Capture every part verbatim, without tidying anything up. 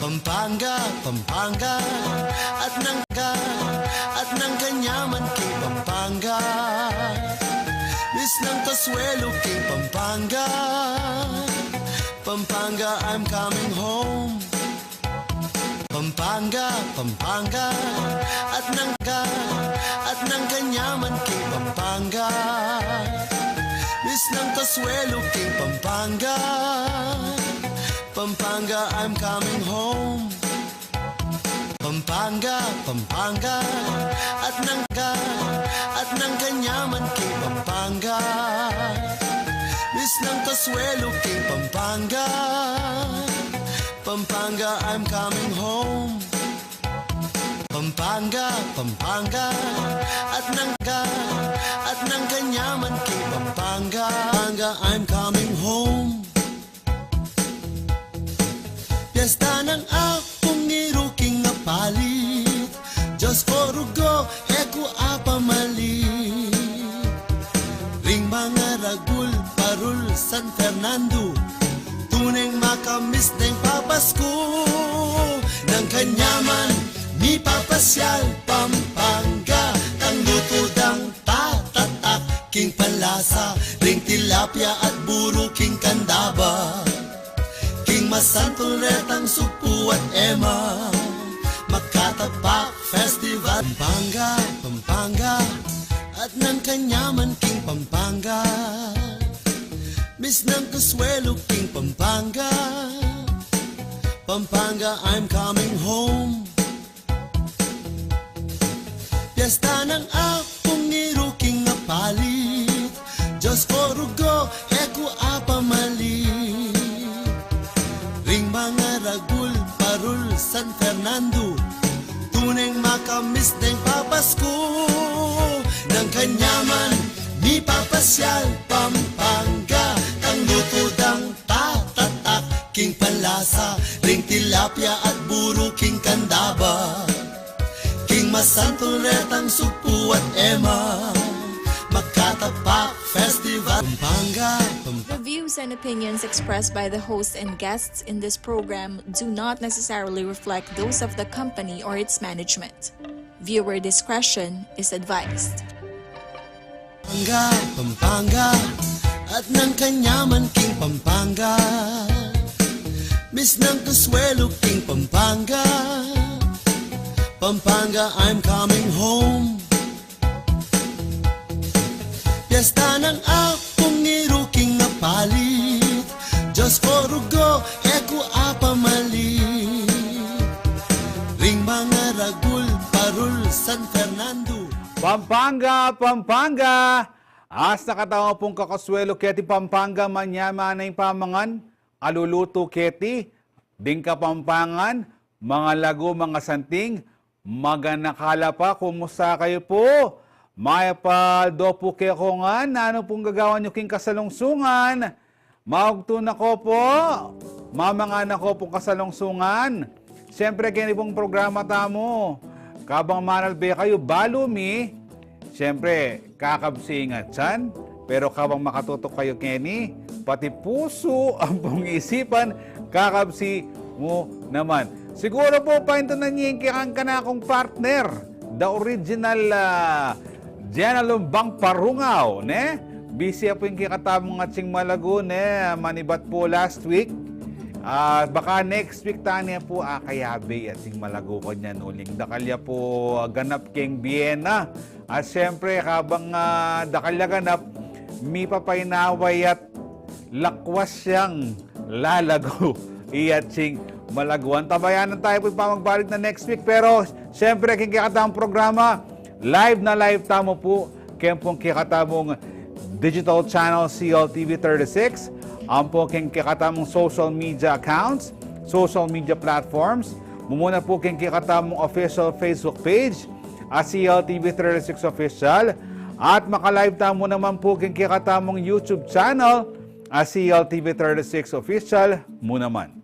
Pampanga, Pampanga, at nang ka, at nang kanyaman king Pampanga. Miss nang kasuelo king Pampanga. Pampanga, I'm coming home. Pampanga, Pampanga, at nang ka, at nang kanyaman king Pampanga. Miss nang kasuelo king Pampanga. Pampanga, I'm coming home. Pampanga, Pampanga, at nang ka, at nang kanyaman king Pampanga. Miss nang kasuelo king Pampanga. Pampanga, I'm coming home. Pampanga, Pampanga, at nang ka, at nang kanyaman king Pampanga. Pampanga, I'm coming home. Piyesta nang Apung Ngiru king Apalit, Diyos ko rugo, e ku apamalit. Ring mangaragul, parul, San Fernando, tuneng makamis deng papasku. Nang kanyaman mipapasyal Pampanga, tang lutu dang tatatak king panlasa, ring tilapia at buru king kandaba. King masantul retang Sugpu at Ema, Makatapak Festival. Pampanga, Pampanga, at nang kanyaman king Pampanga. Miss nang kasuelo king Pampanga. Pampanga, I'm coming home. Piyesta nang Apung Ngiru king Apalit, Diyos ko rugo, e ku apamalit. Ring mangaragul, parul, San Fernando, tuneng makamis deng papasku. Nang kanyaman mipapasyal Pampanga, tang lutu dang tatatak king panlasa, ring tilapia at buru king kandaba. King masantul retang Sugpu at Ema, Makatapak Festival. Pampanga, Pampanga. The views and opinions expressed by the host and guests in this program do not necessarily reflect those of the company or its management. Viewer discretion is advised. Pampanga, Pampanga, at nang kanyaman king Pampanga. Miss nang kasuelo king Pampanga. Pampanga, I'm coming home. Piyesta nang Apung Ngiru king Apalit, Diyos ko rugo, e ku apamalit. Ring mangaragul, parul, San Fernando. Pampanga, Pampanga. Asta katamu pung kakasuelo keti Pampanga, manyaman ing pamangan, alulutu keti, ding Kapampangan, mangalagu, mangasanting, maganaka la pa, kumusta kayu pu? Mayap a aldo pu kekongan, nanu pung gagawan yu king kasalungsungan? Maugtu na ko pu, mamangan na ko pung kasalungsungan. Siyempre, keni pung programa tamu, kabang manalbe kayu, balu mi, siyempre, kakabsi ing atsan, pero kabang makatutuk kayu keni, pati pusu ampong isipan, kakabsi mu naman. Siguru pu, paintunan ye ing kekang kanakung partner, the original, ah, Jenna Lumbang Parungaw, ne? Busy ya pu ing kekatamung atsing Malagu, ne? Manibat pu last week. Ah, baka next week tana pu, ah, kayabe ya atsing Malagu kanyan uling dakal ya pu, ah, ganap keng Bienna. At siyempre, kabang, ah, dakal ya ganap, mipapainawa ya't lakwas yang lalagu. Iya atsing Malagu. Antabayanan taya pu ing pamagbalik na next week. Pero, siyempre, keng kekatamung programa, live na live tamu pu keng pung kekatamung digital channel, C L T V thirty-six, ampo keng kekatamung social media accounts, social media platforms, mumuna pu keng kekatamung official Facebook page, a C L T V thirty-six Official, at maka-live tamu naman pu keng kekatamung YouTube channel, a C L T V thirty-six Official mu naman.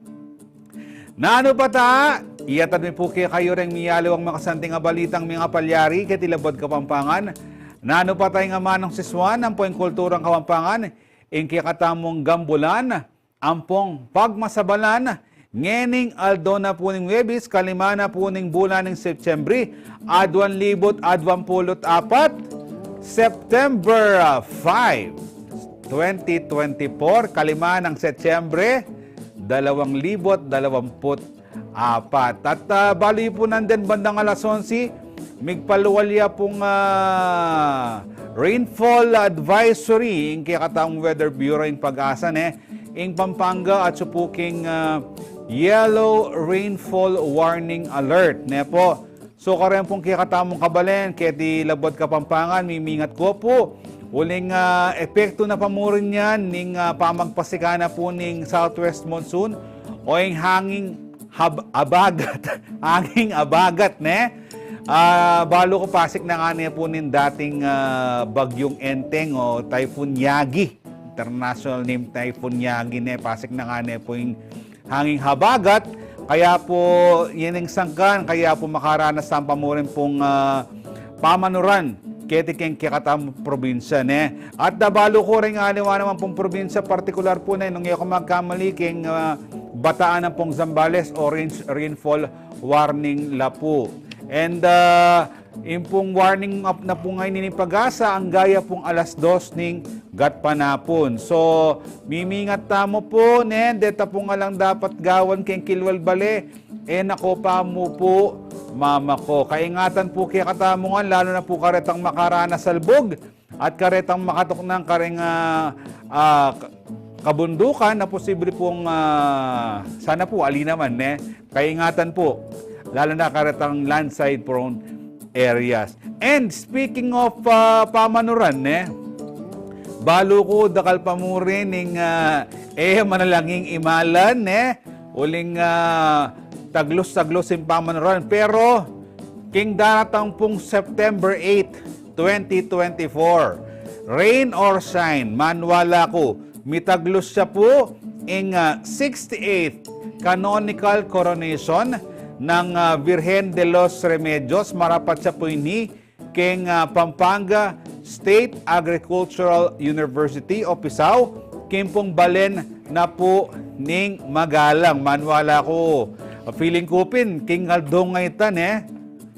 Nanu pa ta, iyatad mi pu kekayu reng miyaliwang makasanting a balitang mengapalyari keti labuad Kapampangan. Nanu pa ta ing amanung sisuan ampo ing kulturang Kapampangan, ing kekatamung gambulan, ampong pagmasabalan, Ngening aldo na pu ning Huwebes, kalima na pu ning bulan ning Setyembre, aduang libu't aduang pulu't apat, September, ah, five, twenty twenty-four, kalima nang Setyembre, dalawang libu't dalawamput apat. At, ah, balu yu pu nandin bandang alas onse, migpalual ya pung, ah, rainfall advisory ing kekatamung Weather Bureau ing PAGASA, ne, ing Pampanga at supu king, ah, yellow rainfall warning alert, ne pu. So, kareng pung kekatamung kabalen, keti labuad Kapampangan, mimingat ko pu uling, ah, epektu na pa mu rin yan ning, ah, pamagpasikan na pu ning southwest monsoon o ing hanging hab-, abagat, hanging abagat, ne? Ah, balu ku pasik na ngana pu ning dating, ah, Bagyong Enteng o Typhoon Yagi. International name Typhoon Yagi, ne? Pasik na ngana pu ing hanging habagat, kaya pu yan ing sangkan, kaya pu makaranas tamu pa mu rin pung, ah, pamanuran keti keng kekatamung probinsya, ne? At balu ku rin aliwa naman pung probinsya, partikular pu, ne, nung e ku magkamali, keng, ah, Bataan ampong Zambales, orange rainfall warning la pu. And, ah, ing pung warning up na pu ngeni ning PAGASA angga ya pung alas dos ning gatpanapun. So, mimingat tamu pu, ne, deta pu alang dapat gawan keng kilwal bale, e na ko pa mu pu mamako. Kaingatan pu kekatamu ngan, lalu na pu karetang makaranas salbug at karetang makatuknang kareng, ah, ah, ka-, kabundukan na posible pung, ah, sana pu, ali naman, ne? Kaingatan pu, lalu na karetang landslide prone areas. And speaking of, ah, pamanuran, ne? Balu ku dakal pa mu rin ing, ah, e manalanging imalan, ne? Uling, ah, taglus-taglus ing pamanuran. Pero, king daratang pung September eight, twenty twenty-four, rain or shine, maniwala ku, mitaglus ya pu ing, ah, sixty-eighth canonical coronation nang, ah, Virgen de los Remedios. Marapat ya pu ini keng, ah, Pampanga State Agricultural University o PESAU, keng pung balen na pu ning Magalang. Maniwala ku, feeling ku pin, keng aldo ngeni, ne,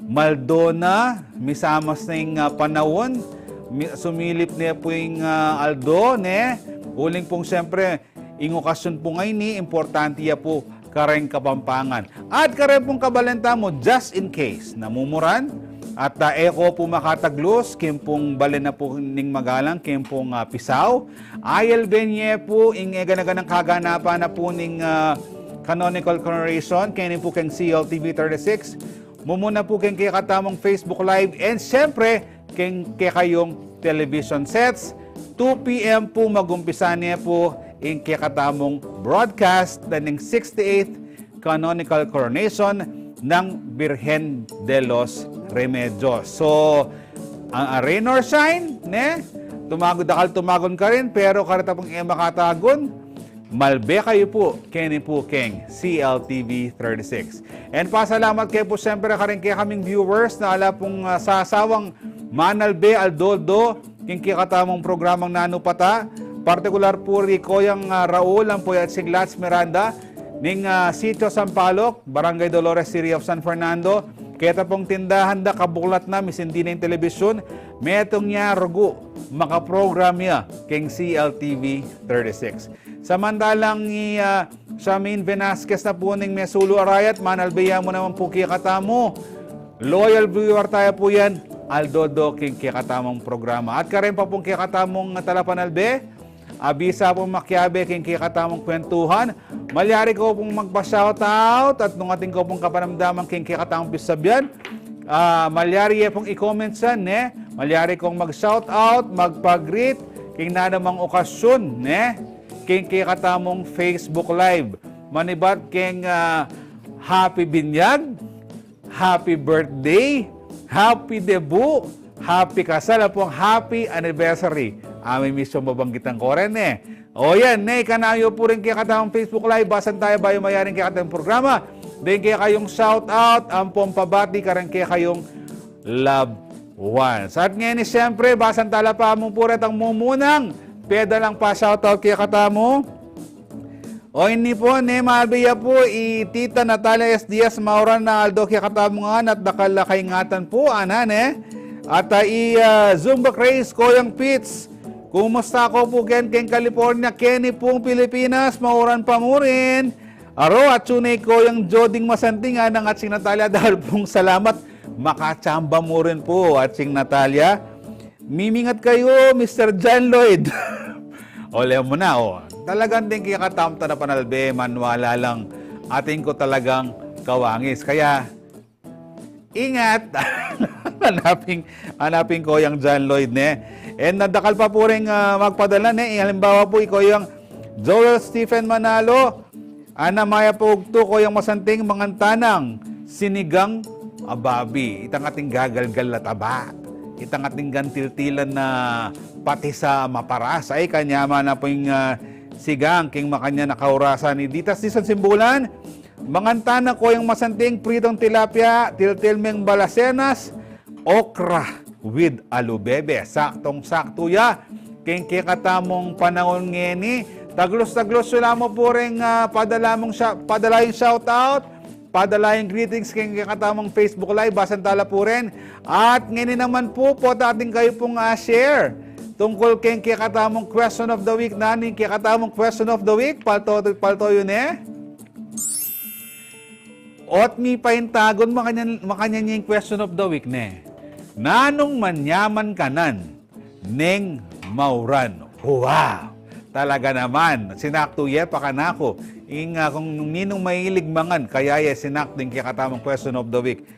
maldo na, misamas na ing, ah, panaun, mi-, sumilip ne pu ing, ah, aldo, ne, uling pung siyempre, ing okasyon pu ngeni, importante ya pu kareng Kapampangan. At kareng pung kabalen tamu, just in case namumuran, at, ah, e ko pu makataglus keng pung balen na pu ning Magalang, keng pung, ah, PESAU, ayalbe ne pu ing e gana-ganang kaganapan na pu ning, ah, canonical coronation, keni pu keng C L T V thirty-six, mumuna pu keng kekatamung Facebook Live, and siyempre, keng kekayung television sets. Two P M pu magumpisa ne pu ing kekatamung broadcast na ning sixty-eighth canonical coronation nang Birhen de los Remedios. So, ang, ang rain or shine, ne? Tumagun, dakal tumagun karin, pero kareta pung e makatagun, malbe kayu pu keni pu keng C L T V thirty-six. And pasalamat ke pu siyempre kareng kekaming viewers na ala pung, ah, sasawang manalbe aldo-aldo keng kekatamung programang Nanu Pata, partikular pu ri Koyang, ah, Raul, ampo ya i Lats Miranda, ning, ah, Sitio Sampaloc, Barangay Dolores, City of San Fernando, keta pung tindahan da, kabuklat na, misindi na ing telebisyun, metung ya rugu makaprogram ya keng C L T V thirty-six. Samantalang i, ah, Shamin Velasquez na pu ning Mesulu Arayat, manalbe ya mu naman pu kekatamu. Loyal viewer taya pu yan, aldo-aldo keng kekatamung programa. At kareng pa pung kekatamung talapanalbe, abisa pung makiabe keng kekatamung kwentuhan. Malyari ko pung magpa-shoutout at nung atin ko pung kapanamdaman keng kekatamung pisabian, ah, malyari ye pung i-comment yan, ne? Malyari kong mag-shoutout, magpa-greet keng nanumang okasyon, ne? Keng kekatamung Facebook Live. Manibat keng, ah, happy binyag, happy birthday, happy debut, happy kasal, ampong happy anniversary. Amin mismung babanggitan ko rin, ne? O yan, ne, ikanayu pu rin kekatamung Facebook Live, basan taya bayu malyari ing kekatamung programa. Deng kekayung shoutout, ampong pabati kareng kekayung loved ones. At ngeni, siyempre, basan tala pa mu pu retang mumunang pedalang pa-shoutout kekatamu. O ini pu, ne, malbi ya pu i Tita Natalia S Diaz, mauran a aldo kekatamu ngan at dakal a kaingatan pu, ana ne. At, ah, i, ah, Zumba Craze, Koyang Pits, kumusta ko pu ken keng California, keni pung Pilipinas, mauran pa murin. Aro, atsu ne i Koyang Joding Masanting, ana, ngan atsing Natalia, dakal pung salamat, makachamba murin pu, atsing Natalia. Mimingat kayu, Mister John Lloyd. Ole mu na, o. Talagang deng kekatamung panalbe, maniwala lang, atin ku talagang kawangis. Kaya, ingat. Hanapin, hanapin Koyang John Lloyd, ne? And nadakal pa pu ring, ah, magpadala, ne? Halimbawa pu, i Koyang Joel Stephen Manalo, ana, mayap a ugtu, Koyang Masanting, mangan ta nang sinigang a babi. Itang ating gagalgal a taba. Itang ating gantiltilan na pati sa maparas. Ay, kanyaman na pu ing, ah, sigang king makanyan a kaurasan. I Ditas Disan Simbulan, mangan ta na, Koyang Masanting, pritong tilapia, tiltil meng balasenas, okra with alubebe. Saktong-sakto ya keng kekatamung panaun ngeni. Taglus-taglus yu la mu pu ring, ah, padala mung sya-, padala yung shoutout, padala yung greetings keng kekatamung Facebook Live, basan ta la pu rin. At ngeni naman pu, pota atin kayu pung, ah, share tungkul keng kekatamung question of the week. Nanu ing kekatamung question of the week? Palto, palto yu ne? Ot mipaintagun, makanyan, makanyan ya ing question of the week, ne? Nanung manyaman kanan neng mauran? Wow! Talaga naman, sinaktu ye pa kanaku. Ing, ah, kung ninung mahilig mangan, kaya ye sinaktu ing kekatamung question of the week.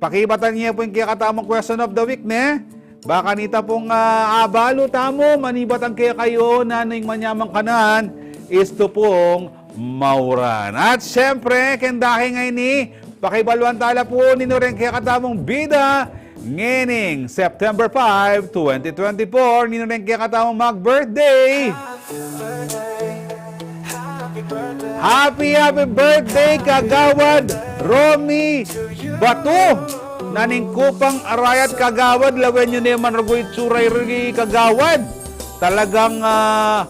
Pakibatan ye pu ing kekatamung question of the week, ne? Ba kanita pung, ah, abalu tamu, manibat ang kekayu, nanu ing manyaman kanan, istu pung mauran. At siyempre, keng dakal ngeni, pakibaluan ta la pu ninu reng kekatamung bida ngening September five, twenty twenty-four, ninu reng kekatamung mag-birthday. Happy, happy birthday, Kagawad Romy Batu. Na ning Kupang Arayat, Kagawad, lawen yu ne man rugu itsura i Kagawad. Talagang, ah,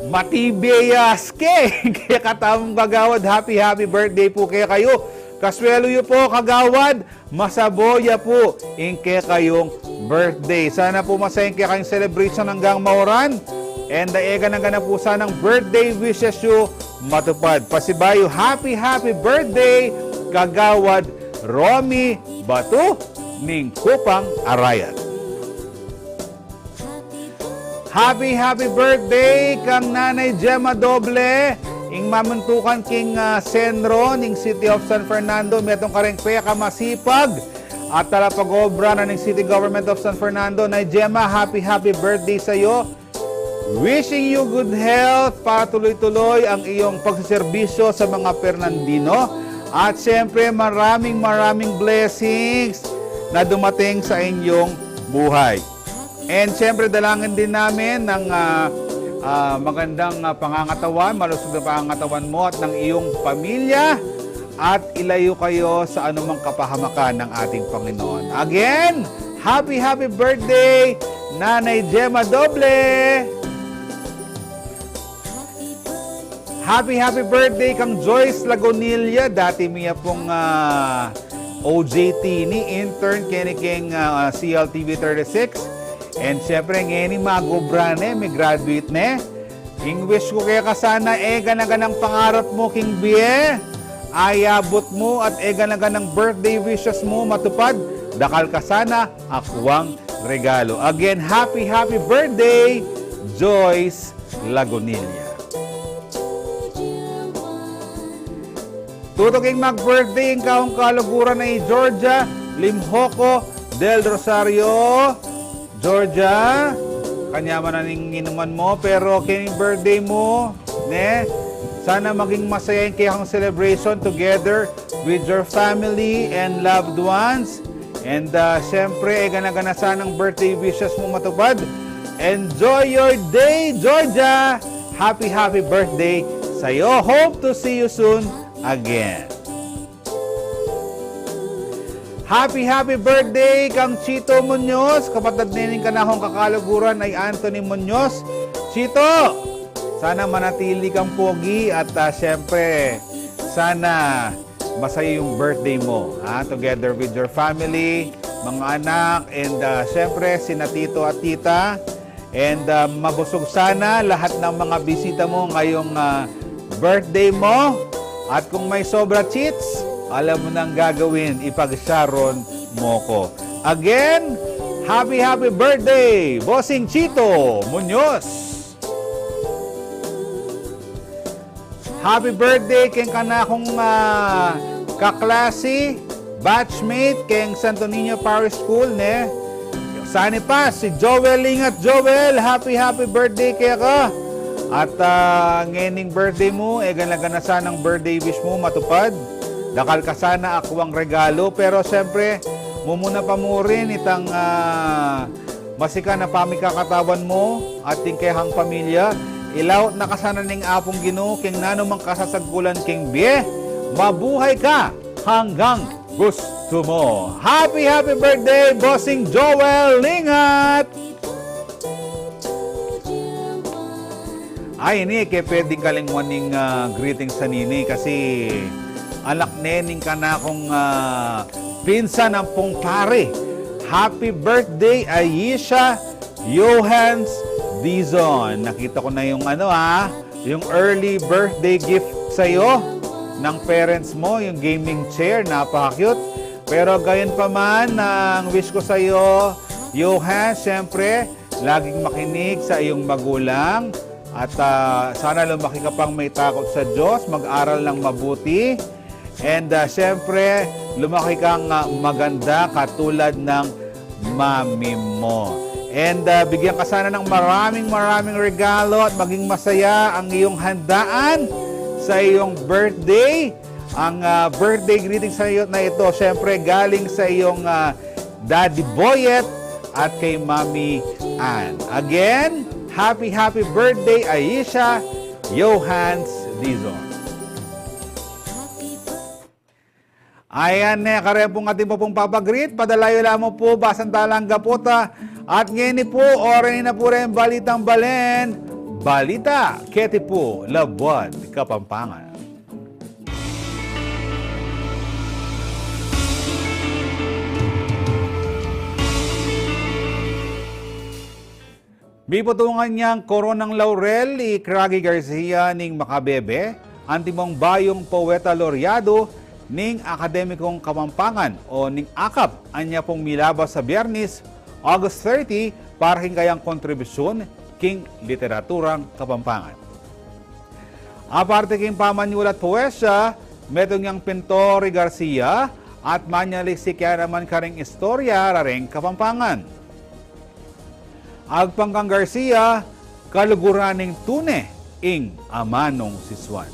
matibe ya aske. Kekatamung Kagawad, happy, happy birthday pu kekayu. Kaswelu yu pu, Kagawad, masabo ya pu ing kekayung birthday. Sana pu masaya ing kekayung celebration anggang mauran. And, ah, e gana-gana pu sanang birthday wishes yu matupad. Pasibayu, happy, happy birthday, Kagawad Romy Batu ning Kupang Arayat. Happy, happy birthday kang Nanay Gemma Doble, ing mamuntukan king, ah, sentro ning City of San Fernando, metung kareng pekamasipag a talapag-obra na ning City Government of San Fernando. Nay Gemma, happy, happy birthday sayu. Wishing you good health para tuloy-tuloy ang iyong pagseserbisyo sa mga Fernandino. At siyempre, maraming, maraming blessings na dumating sa inyong buhay. And siyempre, dalangin din namin ng, ah, ah, magandang, ah, pangangatawan, malusog na pangangatawan mo at ng iyong pamilya, at ilayo kayo sa anumang kapahamakan ng ating Panginoon. Again, happy, happy birthday, Nanay Gemma Doble! Happy, happy birthday kang Joyce Lagunilla, dati mi ya pung, ah, O J T ini, intern keni keng, ah, C L T V thirty-six. And siyempre, ngeni mag-obra ne, mi-graduate ne. Ing wish ku keka sana, e gana-ganang pangarap mu king bie, ayabut mu, at e gana-ganang birthday wishes mu matupad, dakal ka sana akuang regalo. Again, happy, happy birthday, Joyce Lagunilla. Tutuking mag-birthday ing kaung kaluguran a i Georgia Limhoco del Rosario. Georgia, kanyaman na ning inuman mu, pero keng birthday mu, ne? Sana maging masaya ing kekang celebration together with your family and loved ones. And, ah, siyempre, e gana-gana sanang birthday wishes mu matupad. Enjoy your day, Georgia! Happy, happy birthday sayu. Hope to see you soon again. Happy, happy birthday kang Chito Muñoz, kapatad ne ning kanakung kakaluguran a i Anthony Muñoz. Chito, Sana manatili kang pogi at, ah, siyempre, sana masaya yung birthday mo, ha? Together with your family, mga anak, and, ah, siyempre, sina tito at tita. And, ah, mabusog sana lahat ng mga bisita mo ngayong, ah, birthday mo. At kung may sobra chits, alam mo nang gagawin, ipag-Sharon mo ko. Again, happy, happy birthday, Bossing Chito Muñoz! Happy birthday keng kanakung, ah, kaklasi, batchmate, keng Santo Niño Parish School, ne? Sani pa, si Joel Lingat. Joel, happy, happy birthday keka. At, ah, ngening birthday mu, e gana-gana sanang birthday wish mu matupad. Dakal ka sana akwang regalo, pero siyempre, mumuna pa mu rin itang, ah, masikan a pamikakatawan mu at ing kekang pamilya. Ilaut na ka sana ning Apung Ginu keng nanumang kasasagkulan keng bie. Mabuhay ka hanggang gustu mu. Happy, happy birthday, Bossing Joel Lingat! Ay, ini, e ke pwedeng kalingwan ning, ah, greetings a ini kasi anak ne ning kanakung, ah, pinsan ampong pari. Happy birthday, Aisha Johans Dizon. Nakita ko na yung ano, ha, yung early birthday gift sa'yo ng parents mo, yung gaming chair, napaka-cute. Pero gayon pa man, ang wish ko sa'yo, Johan, siyempre, laging makinig sa iyong magulang. At, ah, sana lumaki ka pang may takot sa Diyos, mag-aral ng mabuti. And, ah, siyempre, lumaki kang, ah, maganda katulad ng mami mo. And, ah, bigyan ka sana ng maraming, maraming regalo at maging masaya ang iyong handaan sa iyong birthday. Ang, ah, birthday greeting sa iyo na ito, siyempre, galing sa iyong, ah, Daddy Boyet at kay Mami Ann. Again, happy, happy birthday, Aisha Johans Dizon. Ayan ne, kareng pung atin pa pung papa-greet, padala yu lamang pu, basang talangga pu ta. At ngeni pu, oras na pu reng balitang balen, balita keti pu Labuad Kapampangan. Miputungan yang koronang laurel i Craggy Garcia ning makabebe, antimong bayung poeta loreado ning akademikong Kapampangan o ning akap, anya pung milabas sa Biyernes, August thirty, para king kayang kontribusyun king literaturang Kapampangan. Aparte king pamanyulat poesya, metung yang pintor i Garcia at manyaliksik ya naman karing istorya rareng Kapampangan. Agpang kang Garcia, kaluguran ning tune ing amanung sisuan.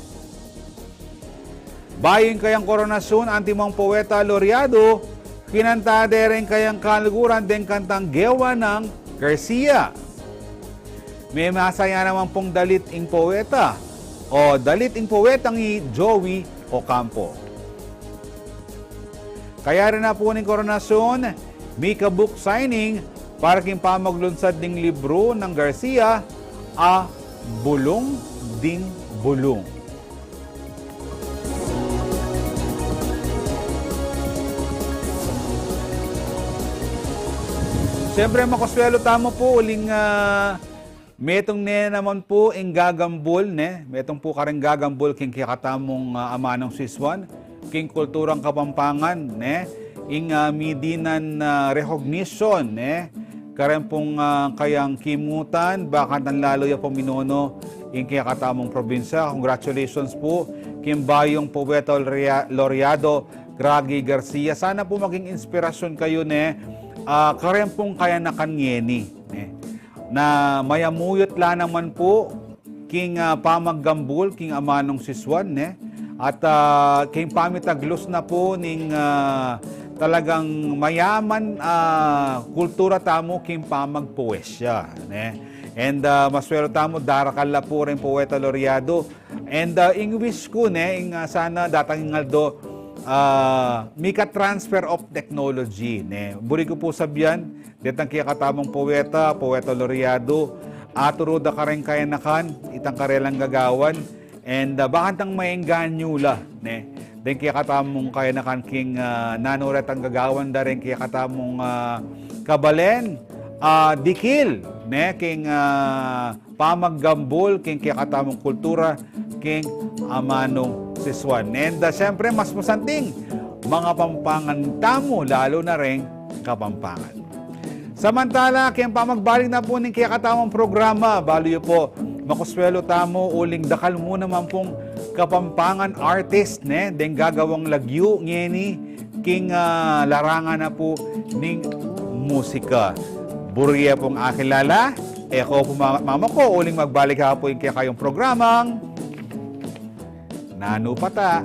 Bayu ing kayang koronasyun, antimong poeta loreado, kinanta de ring kayang kaluguran deng kantang gewa nang Garcia. Memasa ya naman pung Dalit ing Poeta o Dalit ing Poetang i Joey Ocampo. Kaya rin na pu ning koronasyun, mika-book signing para king pamaglunsad ning libru nang Garcia, a Bulung ding Bulung. Siyempre, makoswelo tamu pu uling, ah, metung ne naman pu ing gagambul, ne? Metung pu karing gagambul king kekatamung, ah, amanung sisuan, king kulturang Kapampangan, ne? Ing, ah, midinan, ah, recognition, ne? Kareng pung, ah, kayang kimutan, bakantang lalu ya pung minono ing kekatamung probinsya. Congratulations pu king bayung poeta lorea-, loreado, Craggy Garcia. Sana pu maging inspirasyun kayu, ne? Ah, kareng pung kayanakan ngeni, ne? Na mayamuyut la naman pu king, ah, pamaggambul king amanung sisuan, ne? At, ah, king pamitaglus na pu ning, ah, talagang mayaman, ah, kultura tamu king pamagpoesya, ne? And, ah, maswelo tamu, darakal la pu ring poeta loreado. And, ah, ing wish ku, ne, ing, ah, sana datang ing aldo, ah, mika-transfer of technology, ne? Buri ku pu sabian, detang kekatamung poeta, poeta loreado, Aturu da kareng kayanakan itang karelang gagawan, and, ah, bakantang maengganyu la, ne? Deng kekatamung kayanakan king, ah, nanu retang gagawan da reng kekatamung, ah, kabalen, ah, dikil, ne? King, ah, pamaggambul king kekatamung kultura king amanu sisuan. And, ah, siyempre, mas masanting, mangapampangan tamu, lalu na reng Kapampangan. Samantala, king pamagbalik na pu ning kekatamung programa, balu yu pu, makuswelu tamu uling dakal mu naman pung Kapampangan artist, ne, deng gagawang lagyu ngeni king, ah, larangan na pu ning musika. Buri ye pung akilala, e ko pu ma-, mamako uling magbalik ha pu ing kekayung programang Nanu Pata.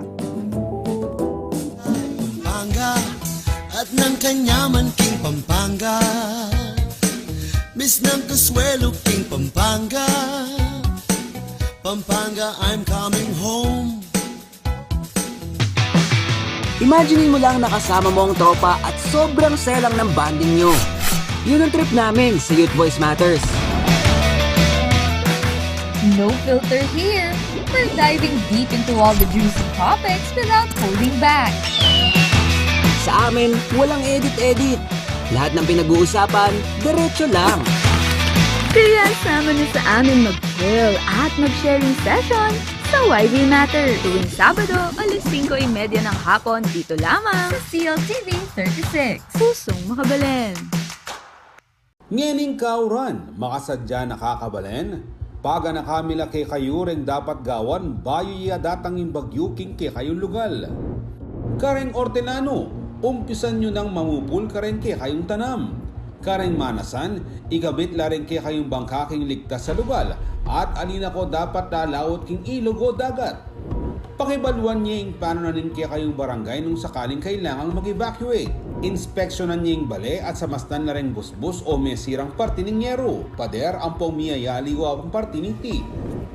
Pampanga at nang kanyaman king Pampanga. Miss nang kuswelu king Pampanga. Pampanga, I'm coming home. Imagine mo lang nakasama mo ang tropa at sobrang saya lang ng bonding nyo. Yun ang trip namin sa Youth Voice Matters. No filter here. We're diving deep into all the juicy topics without holding back. Sa amin, walang edit-edit. Lahat ng pinag-uusapan, diretso lang. Kaya sama na sa amin mag-chill at mag-sharing session sa Y V Matter tuwing Sabado, alas singko y media ng hapon, dito lamang sa C L T V thirty-six. Pusong makabalen. Ngening kauran, makasadya na ka kabalen, paganaka mi la kekayu reng dapat gawan bayu ya datang ing bagyu king kekayung lugal. Kareng ortenanu, umpisan yu nang mamupul kareng kekayung tanam. Kareng manasan, ikabit la reng kekayung bangka king ligtas a lugal, at ali na ko dapat lalaut king ilog o dagat. Pakibaluan ye ing panu na ning kekayung barangay nung sakaling kailangang mag-evacuate. Inspeksyonan ye ing bale at samasnan la reng busbus o mesirang parti ning yeru, pader ampong miyayaliwa pang parti ning teak.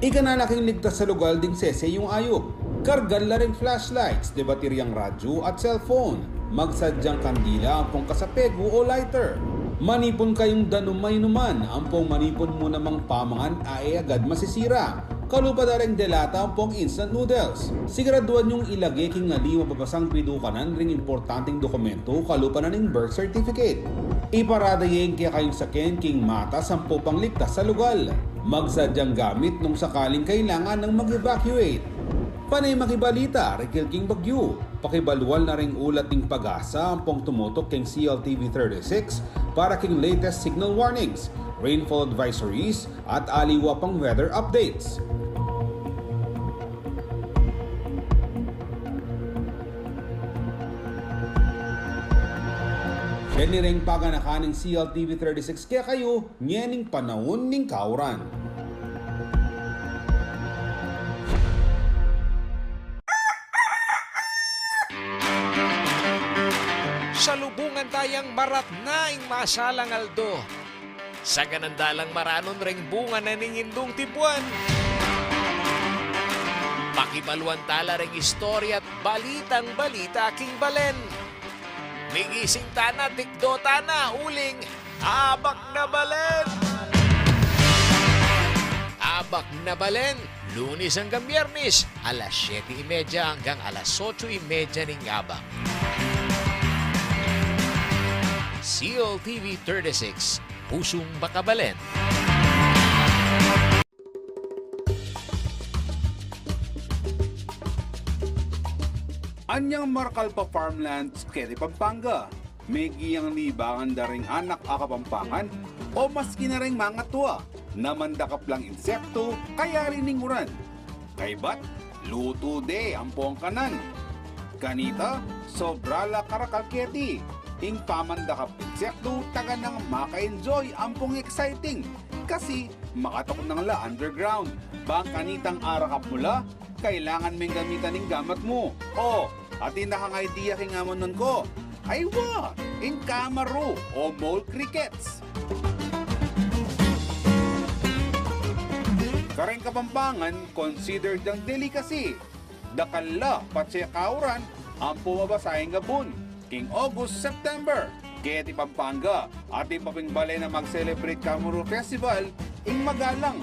Ikana la king ligtas a lugal ding sese yung ayup. Kargan la reng flashlights, de bateryang radyu at cellphone. Magsadyang kandila ampong kasapegu o lighter. Manipun kayung danum a inuman ampong manipun mu namang pamangan a e agad masisira. Kalupa da reng delata ampong instant noodles. Siguraduan yung ilage king ali mababasang pidukanan ring importanteng dokumentu kalupa na ning birth certificate. Iparada ye ing kekayung saken king matas ampong pangligtas a lugal. Magsadyang gamit nung sakaling kailangan nang mag-evacuate. Pane makibalita rikil king bagyu. Pakibaluan na ring ulat ning PAGASA ampong tumutuk king C L T V thirty-six para king latest signal warnings, rainfall advisories, at aliwa pang weather updates. Yan reng paganaka ning C L T V thirty-six kekayu ngening panaun ning kauran. Salubungan tayang maratna ing masalang aldo. Saganan da lang maranun reng bunga na ning indung tibuan. Pakibaluan tala reng istorya at balitang balita king balen. Migising tana, tikdo tana, uling Abak na Balen! Abak na Balen, Lunes hanggang Biyernes, alas siyete y media hanggang alas otso y media ning abak. C L T V thirty-six, Pusung Makabalen. Anyang marakal pa farmlands keti Pampanga, megiang libangan da ring anak a Kapampangan o maski na ring mangatua na mandakap lang insektu kayari ning uran. Kaybat, lutu de ampong kanan. Kanita, sobra la karakal keti ing pamandakap insektu, taga nang maka-enjoy ampong exciting kasi makatuknang la underground. Bang kanitang arakap mu la, kailangan meng gamitan ing gamat mu. O, atin na kang idea king amanuan ku. Aywa, ing kamaru o mole crickets. Kareng Kapampangan, considered yang delicacy. Dakal la patse kauran ampong mabasa ing abun king August, September. Keti Pampanga, atin pa ping balen a mag-celebrate Kamaru Festival, ing magalang.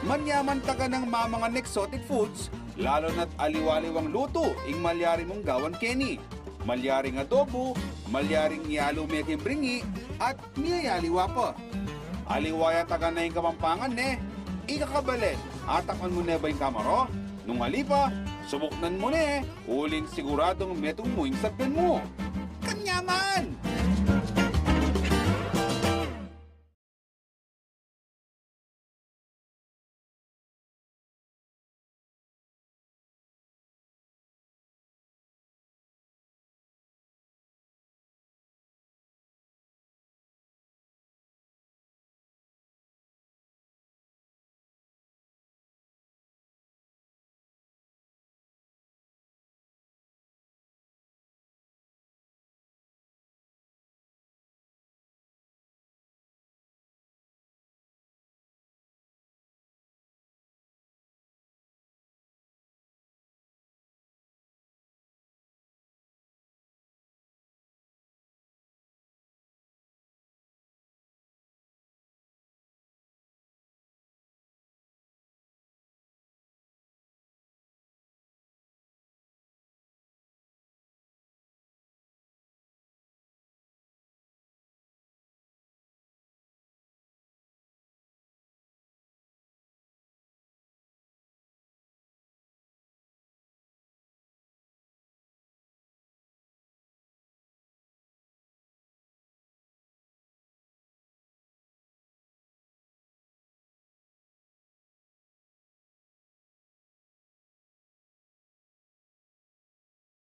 Manyaman taga nang mamangan exotic foods, lalu na't aliwa-aliwang lutu ing malyari mung gawan keni. Malyaring adobo, malyaring yalu me king bringi, at miyayaliwa pa. Aliwa ya taga na ing Kapampangan ne, ikakabalen, atakman mu ne ba ing kamaro? Nung ali pa, subuknan mu ne, uling siguradung metung mu ing sabyan mu. Kanyaman!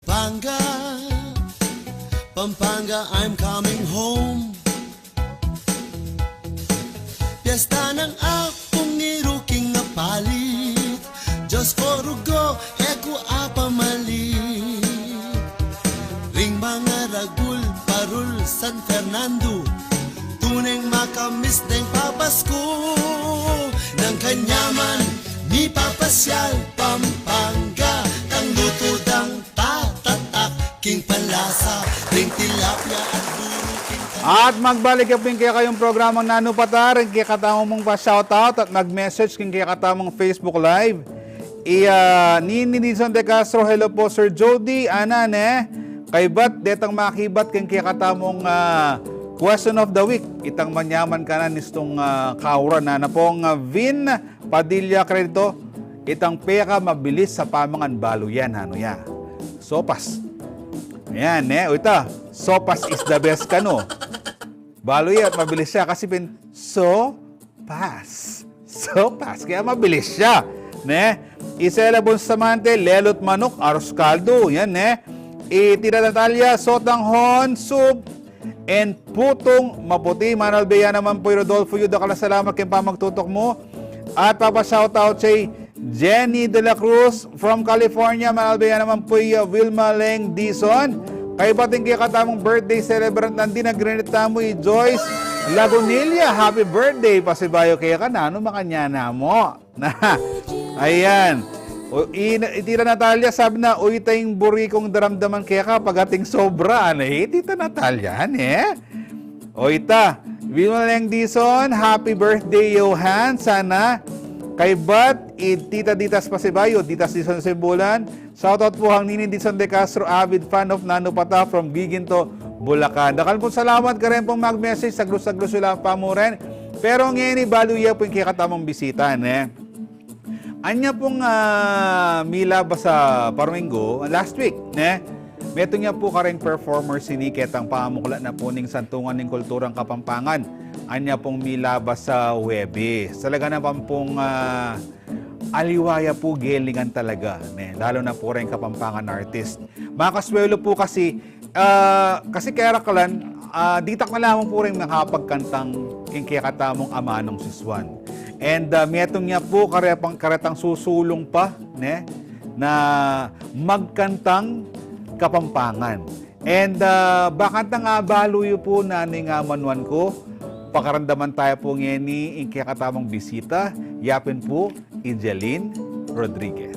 Pampanga, Pampanga, I'm coming home. Piyesta nang Apung i ruking apalit, Diyos ko rugo, e ku apamalit. Ring mangaragul, parul, San Fernando, tuneng makamis deng papasku. Nang kanyaman mipapasyal Pampanga, tang lutu dang tatatak, king panlasa ring tilapia at buru king... At magbalik ya pu ing kekayung programang Nanu Pata, ring kekatamung mung pa-shoutout at mag-message king kekatamung Facebook Live. I, ah, Nini Dizon de Castro, "Hello po, Sir Jody." Ana ne, kaybat detang makibat king kekatamung, ah, question of the week. Itang manyaman kanan istung, ah, kauran. Ana pung, ah, Vin Padilla Credito, itang peka mabilis sa pamangan, balu yan, nanu ya? Sopas. Ayan, e. O ita, sopas is the best kanu. Balu ya, mabilis ya kasi pin sopas. Sopas, kaya mabilis ya, ne? I Sela Bunsamante, lelu't manuk, arus kaldu, yan, ne? I Tita Natalia Sotanghon, soup and putung maputi. Manalbe ya naman pu i Rodolfo Yu, dakal a salamat king pamagtutok mu. At papa-shoutout kay Jenny de la Cruz from California. Manalbe ya naman pu i, uh, Wilma Leng Dizon. Kaybat ing kekatamung birthday celebrant nandin, a grinit tamu i Joyce Lagunilla. Happy birthday, pasibayu keka, nanu makanyan na mu. Na, ayan. O, i, i Tita Natalia, sabi na, "Uy, ita ing buri kung daramdaman keka pagating sobra." Ana, e, Tita Natalia, e? O, ita. Wilma Leng Dizon, happy birthday, Johan. Sana kaybat i Tita Ditas Pasibayu, Ditas Dizon Simbulan. Shoutout pu kang Nini Dizon de Castro, avid fan of Nanu Pata from Guiguinto, Bulacan. Dakal pung salamat kareng pung mag-message, saglu-saglu sula pa mu rin. Pero ngeni, balu ya pu ing kekatamung bisita, ne? Anya pung, ah, milabas a Parminggu, last week, ne? Metung ya pu kareng performers ini ketang pamuklat na pu ning Santungan ning Kulturang Kapampangan. Anya pung milabas a Huwebes. Talaga naman pung, ah, aliwa ya pu, gelingan talaga, ne? Lalu na pu reng Kapampangan artist. Makaswelo pu kasi, ah, kasi keraklan, ah, ditak na lamang pu ring makapagkantang king kekatamung amanung sisuan. And, ah, metung ya pu karetang, karetang susulung pa, ne, na magkantang Kapampangan. And, ah, bakantang abalu yu pu nanu ing amanuan ku, pakaramdaman taya pu ngeni ing kekatamung bisita, ya pin pu i Jeline Rodriguez.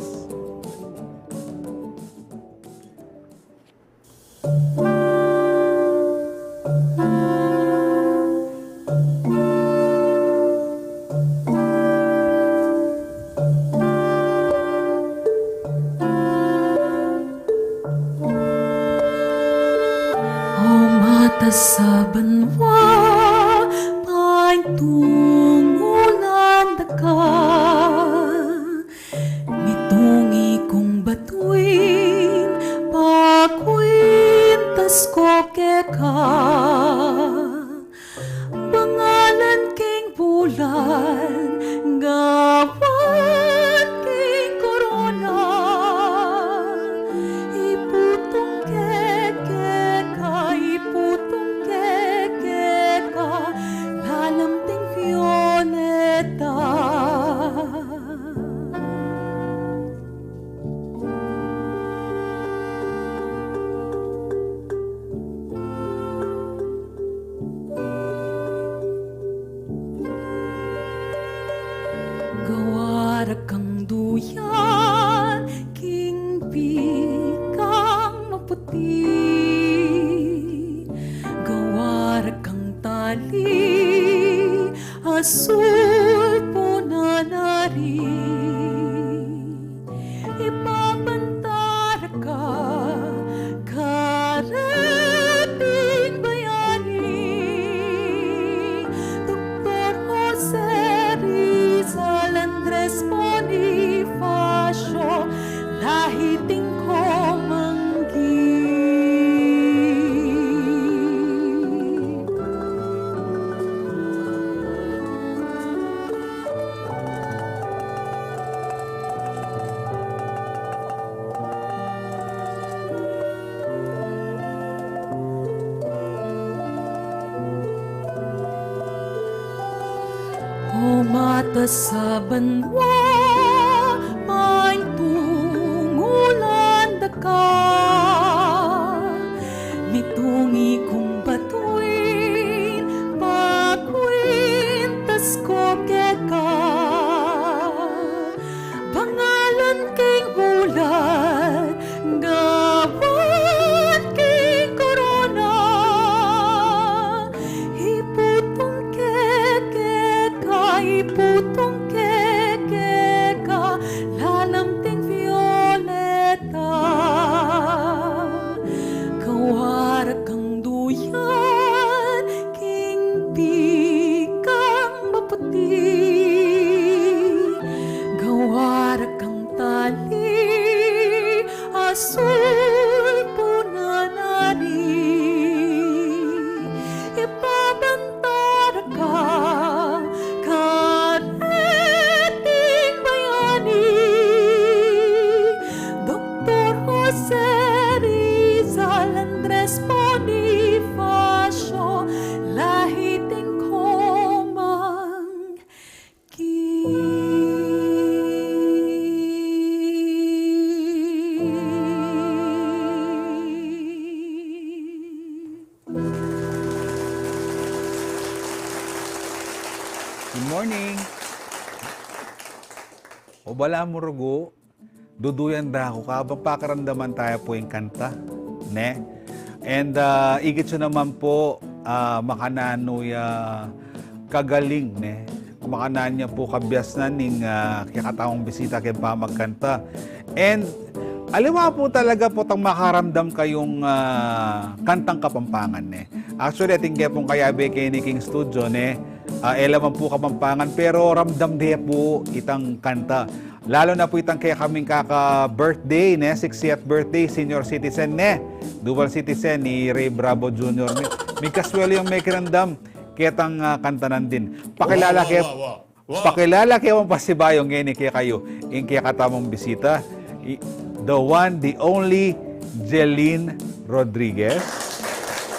Sa banua, paintungulan da ka. Mitungi kung batuin, pakuintas ko keka. Bangalan king bulan, gawan king korona. Iputung ke keka, iputung ke keka, lalam ding Violeta. Gawa da kang duyan king pikang maputi, gawa da kang tali asul punan ari. Ipabanta da ka kareting bayani, Doktor Jose Rizal, Andres Bonifacio, lahi ding komanggi. O mata sa banua, paintungulan da ka. Mitungi kung batuin, pakuintas ko keka. Bangalan king bulan, gawan king korona. Iputung ke keka, iputung ke keka, lalam ding Violeta. Gawa da kang duyan king pikang maputi, gawa da kang tali asul punan ari. Ipabanta da ka kareting bayani, Doktor Jose Rizal, Andres Bonifacio, lahi ding komanggi. Good morning. O balamu, Rugu, duduyan da ku, kabang pakiramdaman taya pu ing kanta, ne? And, ah, ikit yu naman pu, ah, makananu ya kagaling, ne? Makananu ya pu kabiasnan ning, ah, kekatamung bisita keng pamagkanta. And aliwa pu talaga potang makaramdam kayung, ah, kantang Kapampangan, ne? Actually, atin ke pung kayabe keni king studio, ne? Ah, e la man pu Kapampangan, pero ramdam de pu itang kanta. Lalu na pu itang kekaming kaka-birthday, ne? Sixtieth birthday, senior citizen, ne? Dual citizen, i Ray Bravo Junior. Mi-, migkasuelu yang mekiramdam ketang, ah, kanta nandin. Pakilala ke, pakilala ke wang pasibayu ngeni kekayu ing kekatamung bisita, i-, the one, the only Jeline Rodriguez.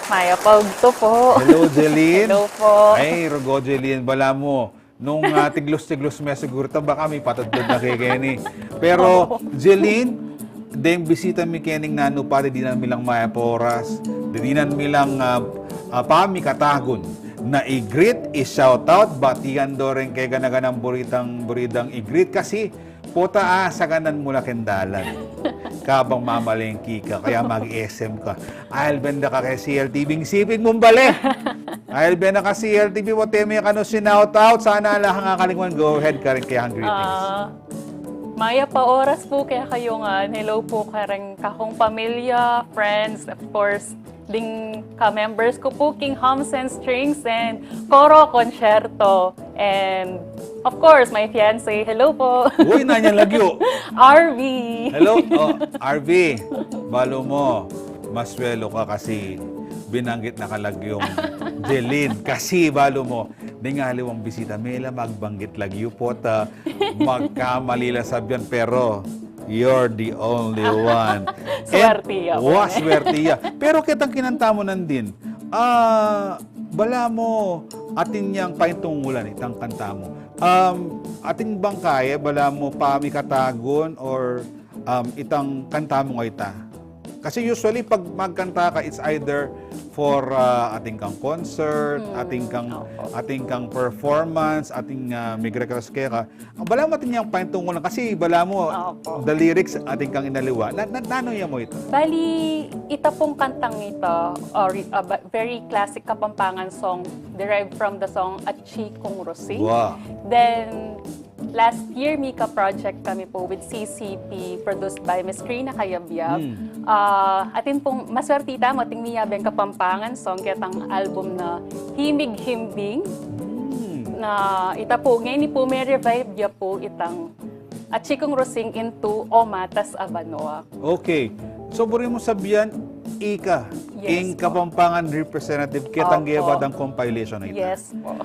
Mayap a ugtu pu. Hello, Jeline. Hello pu. Ay, Rugu, Jeline, balamu nung, ah, tiglus-tiglus me siguru ta, baka mipatudtud na ke keni. Pero, Jeline, deng bisita mi kening nanu pa, didinan mi lang mayap a oras, didinan mi lang, ah, ah, pamikatagun na i-greet, i-shoutout, batian do reng kegana-ganang buri dang, buri dang i-greet kasi pota, ah, saganan mu la keng dalan. Kabang mamalengke ka, kaya mag-S M ka. Ayal ben da ka keng C L T V, ing siping mung bale. Ayal ben da ka C L T V, pota e me kanu sinoutout, sana ala kang akalingwan, go ahead, kareng kekang greetings. Ah, mayap a oras pu kekayu ngan. Hello pu kareng kakung pamilya, friends, of course, Ding ka-members ku pu king Hums and Strings and Coro Concierto. And, of course, my fiancé. Hello po. Uy, nanyan lagyu. R V. Hello, oh, R V. Balu mu, maswelu ka kasi binanggit na ka lagyung Jeline. Kasi balu mu, ding aliwang bisita, mela magbanggit lagyu pu ta, magkamali la sabian, pero you're the only one. Swerte ya. Wa, swerte ya. Pero ketang kinanta mu nandin, ah, balamu atin yang paintungulan itang kanta mu. Um, atin bang kaya, balamu pamikatagun or, um, itang kanta mu nga ita? Kasi usually, pag magkanta ka, it's either for, ah, atin kang concert, atin kang, atin kang performance, atin, ah, mig-request keka. Balamu atin yang paintungulan kasi balamu the lyrics atin kang inaliwa. Na, na, nanu ya mu ita? Bali, ita pung kantang ita, or, ah, ba-, very classic Kapampangan song, derived from the song Achi Kung Rusing. Wow. Then, last year, mika-project kami pu with C C P, produced by Miss Rina Cayabyab. Ah, atin pung maswerte tamu, atin miyabeng Kapampangan song, ketang album na Himig Himbing, na ita pu, ngeni pu, me-revive ya pu itang Achi Kung Rusing into O Matas a Banua. Okay. So, buri mu sabian, ika ing Kapampangan representative ketang gebadang compilation na ita. Yes po.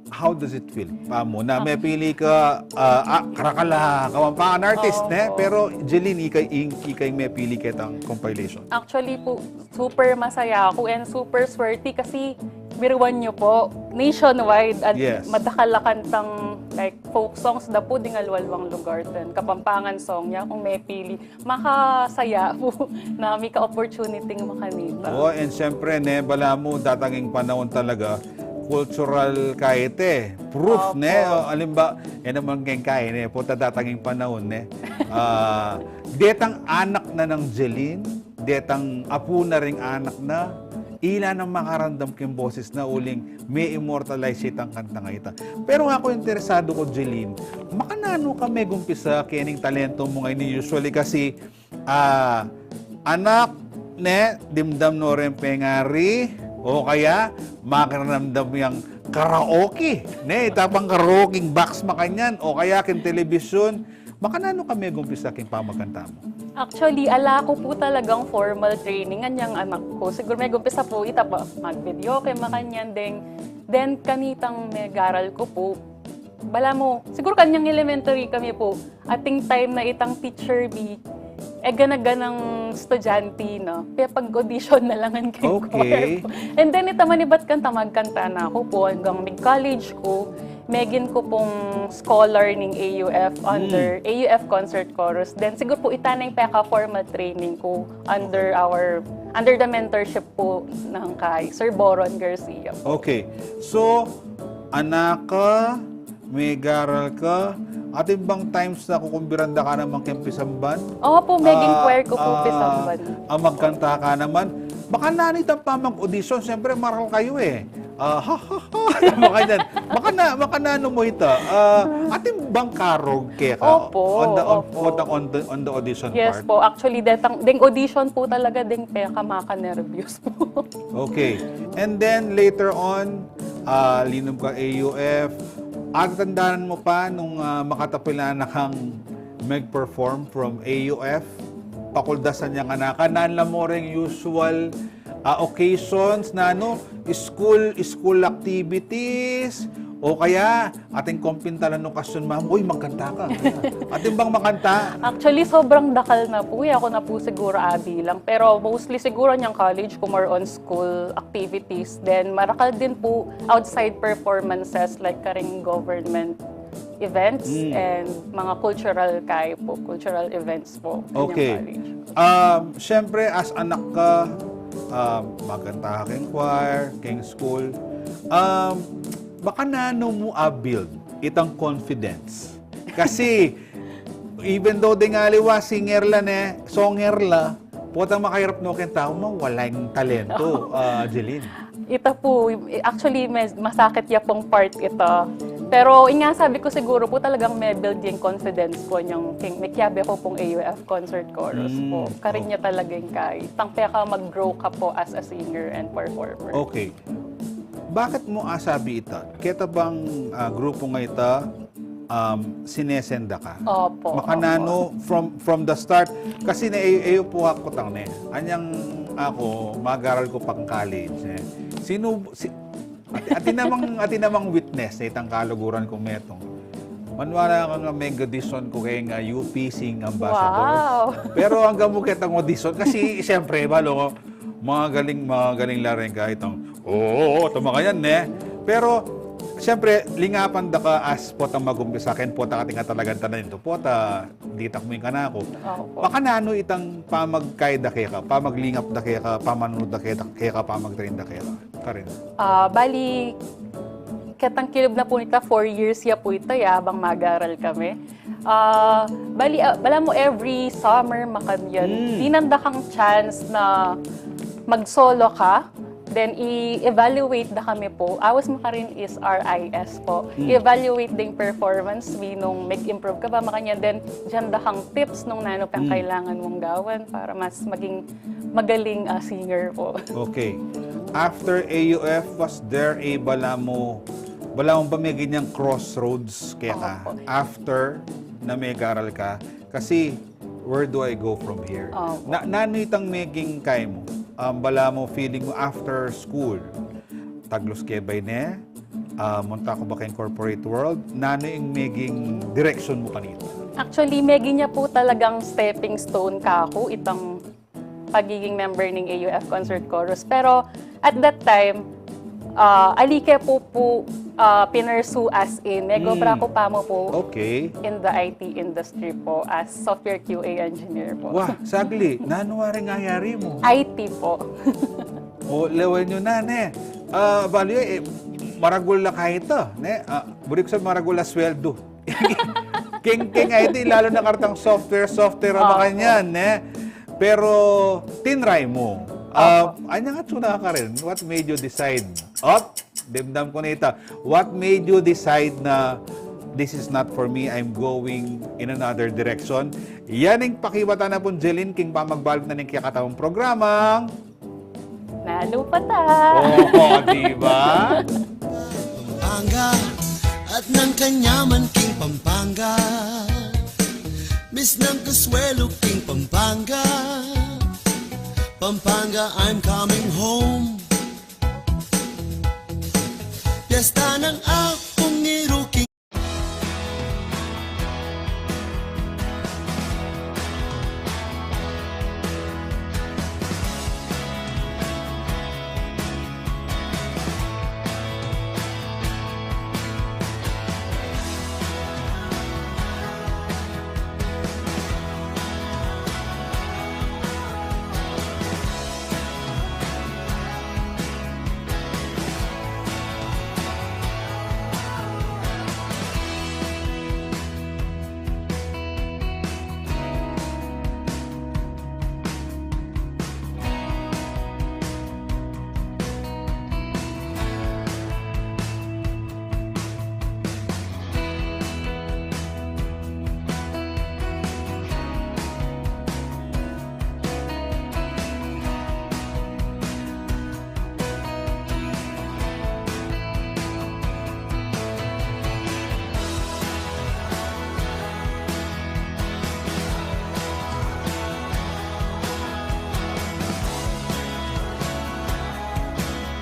How does it feel? Pamu na mepili ka, ah, ah, karakal a Kapampangan artist, ne? Pero Jeline, ika ing, ika ing mepili ketang compilation. Actually pu, super masaya aku and super swerte kasi biruan yu pu, nationwide at madakal a kantang, like, folk songs da pu ding aliwa-aliwang lugar, then Kapampangan song ya kung mepili. Makasaya pu na mika-opportunity makanita. Oh, and syempre, ne, balamu datang ing panaun talaga, cultural kaya ita, proof, ne? O, alimbawa, e naman keng kaya, ne, pu ta datang ing panaun, ne? Ah, detang anak na nang Jeline, detang apu na ring anak na, ila nang makaramdam king boses na uling me-immortalize itang kantang ita. Pero aku interesadu ku, Jeline, makananu ka megumpisa kening talento mu ngeni? Usually kasi, ah, anak, ne, dimdam no reng pengari, o kaya makiramdam yang karaoke, ne, ita pang karaoke box makanyan, o kaya king television, makananu ka megumpisa king pamagkanta mu? Actually, ala ku pu talagang formal training anyang anak ku. Siguru megumpisa pu ita pa mag-videoke makanyan, deng, then kanitang megaral ku pu, balamu, siguru kanyang elementary kami pu, ating time na itang teacher mi, e gana-ganang estudyante na, pepag-audition na la ngan keng choir pu. And then ita manibat kanta, magkanta na ku pu anggang mig-college ku, megin ku pung scholar ning A U F under A U F Concert Chorus. Then siguru pu ita na ing peka-formal training ku under our, under the mentorship pu nang kay Sir Boron Garcia pu. Okay. So, anak ka, megaral ka, atin bang times na kukumbiran da ka naman keng pisamban? Opu, meging choir ku pu, pisamban. A, magkanta ka naman. Makananu itang pamag-audition? Siyempre, maral kayu e. A, ha, ha, ha. Makanyan. Makana-, makananu mu ita? A, atin bang karog keka? Opu, on the, on, opu. On the, on the audition part? Yes pu. Actually, detang, deng audition pu talaga, deng peka makanerbiyos pu. Okay. And then, later on, a, linum ka A U F. Atatandanan mu pa nung, a, makatapila na kang mag-perform from A U F? Pakuldasan yang anak ka, nanu la mu reng usual, a, occasions, nanu, school, school activities, o kaya atin kung pintalan nung kasun, ma'am, "Uy, magkanta ka." Atin bang makanta? Actually, sobrang dakal na pu e. Aku na pu siguru abilang. Pero mostly siguru anyang college ku, more on school activities. Then, marakal din pu outside performances like karing government events and mga cultural kaya pu, cultural events pu anyang college. Okay. Um, syempre, as anak ka, um, magkanta ka keng choir, keng school. Um, makananu mu a-build itang confidence? Kasi, even though deng aliwa singer la ne, songer la, potang makayarap no keng tau, mawala ing talento, a, Jeline. Ita pu, actually, me-, masakit ya pung part ita. Pero, yun nga sabi ko, siguro po talagang me-build yung confidence ko, yung king-, mekiabe ko pung A U F Concert Chorus po. Mm, karin oh. Niya talaga yung kay. Tang peka mag-grow ka po as a singer and performer. Okay. Bakit mo asabi ita? Keta bang, ah, grupo nga ita, um, sinesenda ka? Opo, makananu, opo. From, from the start, kasi na, e, e, po ako tang ne. Anyang ako, mag-aral ko pang college, eh. Sino, si, Ati, ati namang, ati namang witness na itang kaluguran kung metung. Manwala ka nga mega audition ko kay nga U P Sing Ambassadors. Wow! Pero anggang mu ketang audition, kasi siyempre, balo ko, magaling, magaling la rin ka itang, oo, oo, tumakanyan, ne? Pero, siyempre, lingapan da ka as potang mag-umpisa, ken pota kating talagan tanan ito, pota, ditak mu yung kanako. Opo. Makananu itang pamagkay da keka, pamaglingap da keka, pamanud da keka, keka, pamag-train da keka. Karin. Ah, bali, ketang kilub na po nita, four years ya po ita, ya, abang mag-aral kami. Ah, bali, ah, bala mo every summer, makanyan. Mm. Dinan da kang chance na mag-solo ka, then i-evaluate da kami po. Awas mo karin is R I S po. Mm. I-evaluate da yung performance, wi nung mag-improve ka ba, makanyan. Then, dinan da kang tips nung nanu pang mm. Kailangan mong gawan para mas maging magaling, ah, singer po. Okay. After A U F, was there a bala mo, bala mo ba may ganyang crossroads keka? Opo. After na mag-aral ka? Kasi, where do I go from here? Opo. Na, nanu itang maging kay mo? Um, bala mo feeling mo after school, taglos ke bay ne? Ah, munta ko ba keng corporate world? Nanu ing maging direction mo kanita? Actually, maging ya po talagang stepping stone kaku itang pagiging member ning A U F Concert Chorus. Pero at that time, ah, ali ke po po, ah, pinursue as in. Mega obra ko pa mo po okay. In the I T industry po as software Q A engineer po. Wah, saglit. Nanu wari nga yari mo? I T po. O, lawen yu na, ne? Ah, bali, eh, maragul na kahit to, ne? Ah, buri ko sa maragul na sweldo. King, king I T, lalo na kartang software, software, opo. Makanyan, ne? Pero, tinry mo. Ah, opo. Anya nga tsuna ka rin, what made you decide? Op, dimdam ko na ita. What made you decide na, "This is not for me, I'm going in another direction"? Yan ing pakibatan na pung Jeline, king pamagbalik na ning kekatamung programang Nanu pa ta? Oo, di ba? Pampanga, at nang kanyaman king Pampanga. Miss nang kaswelo king Pampanga. Pampanga, I'm coming home. Piyesta nang akung iru king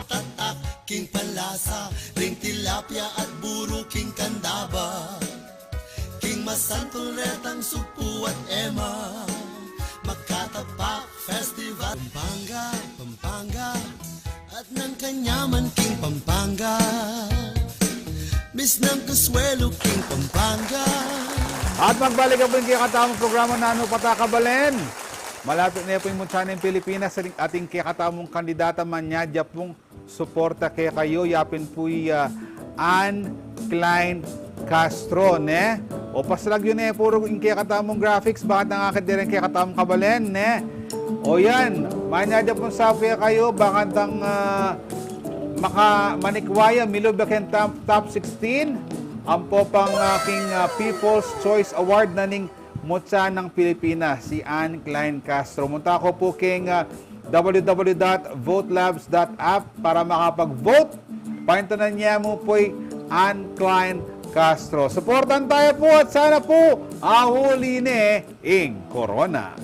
Tatak king Panlasa, ring tilapia at buru king Candaba. King masantul retang sugpu at ema, Makatapak Festival. Pampanga, Pampanga, at nang kanyaman king Pampanga. Miss nang kaswelo king Pampanga. At magbalik na pu ing kekatamung programa, Nanu pa ta Kabalen. Malapit na pu ing mutya ning Pilipinas, ating kekatamung kandidata, manyadya pung suporta kekayu, yapin pu i, ah, Anne Klein Castro, ne? O, paslag yu ne pu ing kekatamung graphics, bakit nang akit diri ing kekatamung Kabalen, ne? O yan, manyadya pung sabi kekayu, bakit nang, ah, maka-, manikwa ya, milub ya keng top, top sixteen, Ampo pang, ah, king, ah, People's Choice Award na ning Mutsa ng Pilipinas, si Anne Klein Castro. Munta ko po king, ah, w w w dot votelabs dot app para makapag-vote. Paintanan niya mo po'y Anne Klein Castro. Suportan tayo po at sana po ahuli ne ing corona.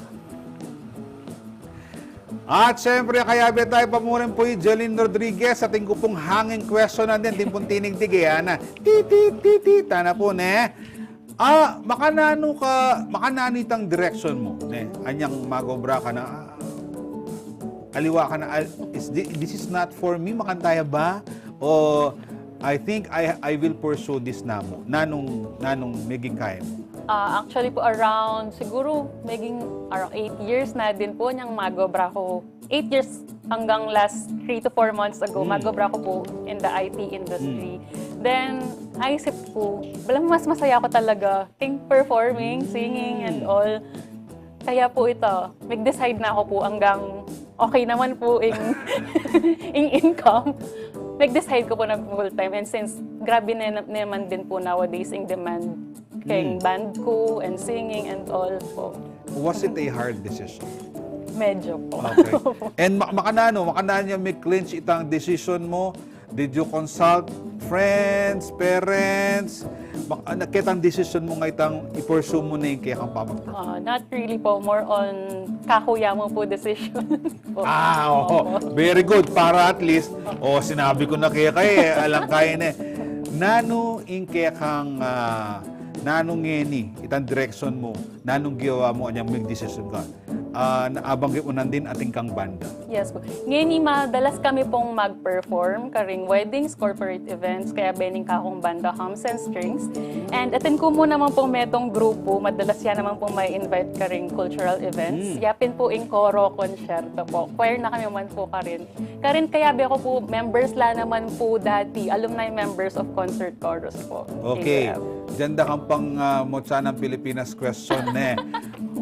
At syempre, kayabe tayo pa mu rin po i Jeline Rodriguez. Atin ku pung hanging question na din, atin pung tinigtig e, ana. Titi, titi, tana po, ne? Ah, makananu ka, makananu itang direction mu, ne? Anyang mag-obra ka na, ah, aliwa ka na, ah, is thi-, this is not for me, makanyan ba? O, I think I, I will pursue this namu. Nanung, nanung meging kaya mu? Ah, actually po, around, siguro, meging around eight years na din po niyang mag-obra ko. Eight years hanggang last three to four months ago, Mm. mag-obra ko po in the I T industry. Mm. Then, naisip ko, bala mas masaya ako talaga king performing, singing, and Mm. all. Kaya po ito, nag-decide na ako po hanggang okay naman po ing, ing income. Nag-decide ko po na full-time. And since grabe na naman din po nowadays ing demand keng Mm. band ko and singing and all po. Was it a hard decision? Medyo po. Okay. And ma-, makananu, makananu ya me-clinch itang decision mu? Did you consult friends, parents? Mak-, ano, ketang decision mu nga itang i-pursue mu ne ing kekang pamag-perform? Ah, not really po. More on kaku ya mu po decision po. Ah, oo. Opo. Very good. Para at least, o, sinabi ku na keka e, alang kaya ne. Nanu ing kekang, ah, nanu ngeni, itang direction mu, nanung gewa mu, anyang mig-decision ka? Ah, na-, abanggit mu nandin atin kang banda. Yes po. Ngeni madalas kami pong mag-perform karing weddings, corporate events, kayabe ning kakung banda, Hums and Strings. And atin ku mu naman pong metung grupu, madalas ya naman pong ma-invite karing cultural events. Mm. Ya pin po ing koro, konsyerto po. Choir na kami man po karin. Karin kayabe ku po, members la naman po dati, alumni members of Concert Chorus po. Okay. Kayabe. Diyan da kang pang, ah, Mutsa ng Pilipinas question, ne.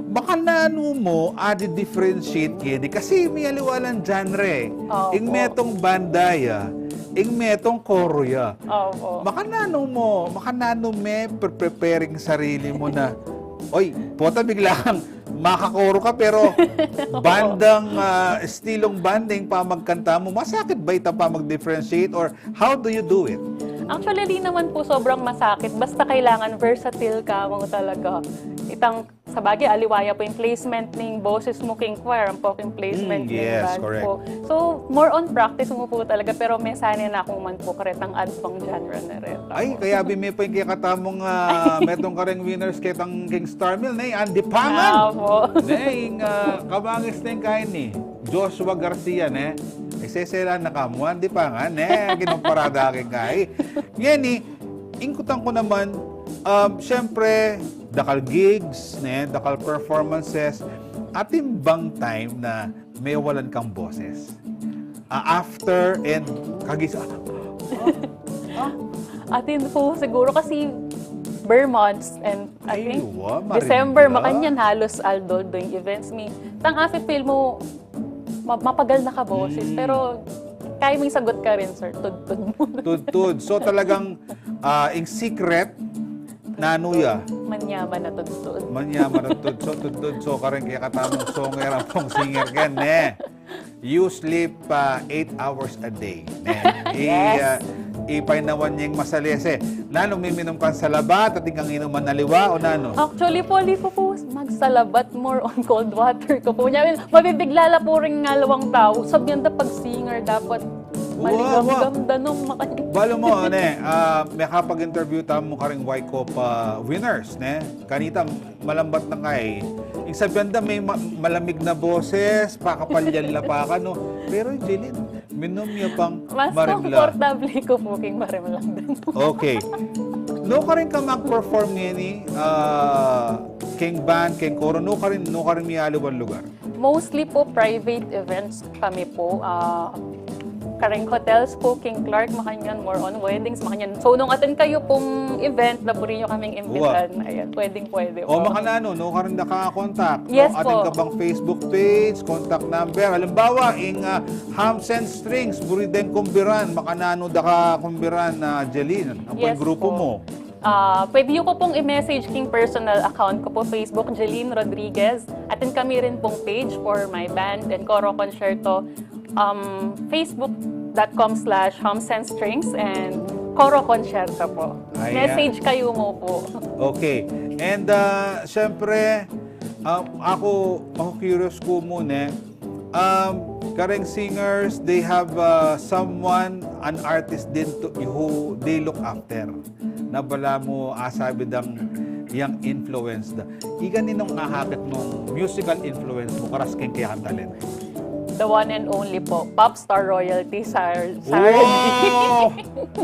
Makananu mu, ah, di-differentiate kaya di. Kasi may aliwa lang genre e. Opo. Ing metung banda ya, ing metung koro ya. Opo. Makananu mu, makananu me pre-, preparing sarili mu na, oy, pota bigla kang makakoro ka, pero bandang, ah, estilong banda ing pamagkanta mu. Masakit ba itang pamag-differentiate or how do you do it? Actually, di naman po sobrang masakit. Basta kailangan versatile ka mo talaga. Itang, sabagay, aliwa ya po ing placement ning boses mu king choir, ampo king placement Mm, ning yes, band correct. Po. So, more on practice mu po talaga, pero me sana na kung man po karetang ad pang genre na reta. Ay, kayabe me pa ing kekatamung, ah, metung kareng winners ketang king Starmil, ne, Andy Pangan. Ah, po. Ne, ing, ah, kamangis neng kaini, Joshua Garcia, ne. Isesela na ka mu, Andy Pangan, ne. Kinumpara da keng kai. Ngeni, ing kutang ku naman, um, syempre, dakal gigs, ne, dakal performances, atin bang time na mewalan kang boses? Ah, after and kagis-, ah, ah, ah. Atin po siguro kasi ber months and I Ay, think wa, December, marimla. Makanyan halos aldo-aldo ing events mi. Tang afi feel mo, ma-, mapagal na ka boses, Mm. pero kaya mong sagot karin, sir. Tudtud mo. Tudtud. So, talagang, ah, ing secret, nanu ya? Manyaman a tudtud. Manyaman a tudtud. So, tudtud. So, karin kekatamung songer ampong singer ken, ne? You sleep, ah, eight hours a day, ne? I, Yes. ah, ipainawan yeng masalese. Nanu, miminum kang salabat, atin kang inuman aliwa, o nanu? Actually po, ali ku po magsalabat, more on cold water ku po. Nya, mabibigla la po ring aliwang tau. Sabian da pag singer, dapat Wa, wa. Maligamgam da nung makanyan. Balu mu, ne, ah, mekapag-interview tamu karing Y-COPA winners, ne? Kanita, malambat na kaya. Ing sabian da, me ma-, malamig na boses, pakapalyan la pa ka, no? Pero, Jeline, minum ya pang Mas marimla. Komportable ku po king marimlang din po. Okay. Nukarin ka mag-perform ngeni, ah, keng band, keng koro, nukarin, nukarin miyaliwang lugar? Mostly po private events kami po. Ah, karing hotels po, king Clark, makanyan, more on weddings, makanyan. So, nung atin kayo pong event na buri nyo kaming imbitan, Wa. Ayan, pwedeng-pwede O, po. Makananu, nukarin da ka contact? Yes, o, atin po. Ka bang Facebook page, contact number? Halimbawa, ing, ah, Hams and Strings, buri deng kumbiran, makananu da ka kumbiran, ah, Jeline? Ano po Yes ing grupo po. Mo? Ah, pwede yu ko pong i-message king personal account ko po, Facebook, Jeline Rodriguez. Atin kami rin pong page for my band and Coro Concierto, um, facebook dot com slash hums and strings and Coro Concierto po. Ayan. Message kayu mu po. Okay. And, ah, syempre, ah, aku, aku curious ku mu ne, um, kareng singers, they have, ah, someone, an artist din to, who they look after. Na balamu asabi dang yang influence da. Ika, ninung akakit mung musical influence mu karas keng kekang talento? The one and only po, Popstar Royalty, Sar-, Sarah G. Wow!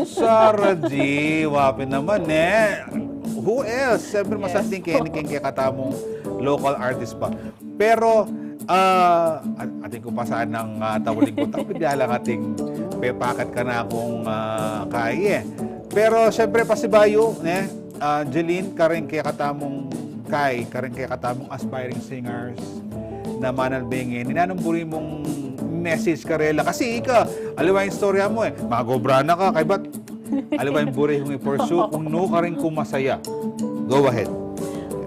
Sarah G, wa pin naman, eh. Who else? Siyempre, yes, masanting keni keng kekatamung local artist pa. Pero, ah, at-, atin ku pa sanang, ah, tauling ku, tapi dia lang ating pepakat kanakung, ah, kaye. Pero, siyempre, pasibayu, ne, ah, Jeline, kareng kekatamung kai, kareng kekatamung aspiring singers na manalbe ngeni, nanung buri mung message karela? Kasi ika, aliwa ing istorya mu, eh, magobra na ka, kaybat aliwa ing buri kung i-pursue, kung nu ka rin kumasaya. Go ahead.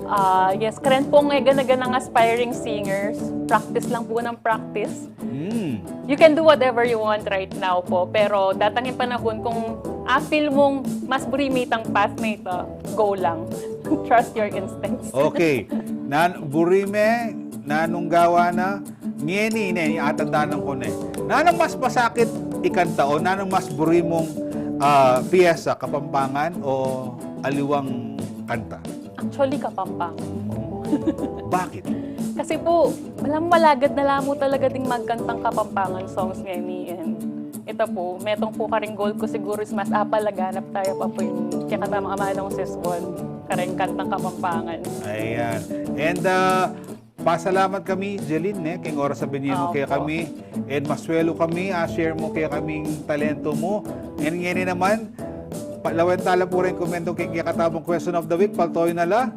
Ah, yes, karen pong e gana-ganang aspiring singers, practice lang po ng practice. Mm. You can do whatever you want right now po, pero datang yung panahon kung a-feel mong mas buri me itang path na ito, go lang. Trust your instincts. Okay. Nan-, buri me, nanung gawa na, ngeni, ne, atandanan ku ne. Nanung mas masakit ikanta o nanung mas buri mung, ah, piyesa, Kapampangan o aliwang kanta? Actually, Kapampangan po. Bakit? Kasi po, alam, malagad na la mu talaga ding magkantang Kapampangan songs ngeni, and ita po, metung po karing goal ku siguru is mas apalaganap taya pa po ing kekatamung Amanung Siswan, kareng kantang Kapampangan. Ayan. And, ah, pasalamat kami, Jeline, ne, keng oras a binie mu kekami. And maswelu kami a-share mu kekaming talento mu. And ngeni naman, pa-, lawen tala pu reng komento keng kekatamung question of the week, paltoy na la.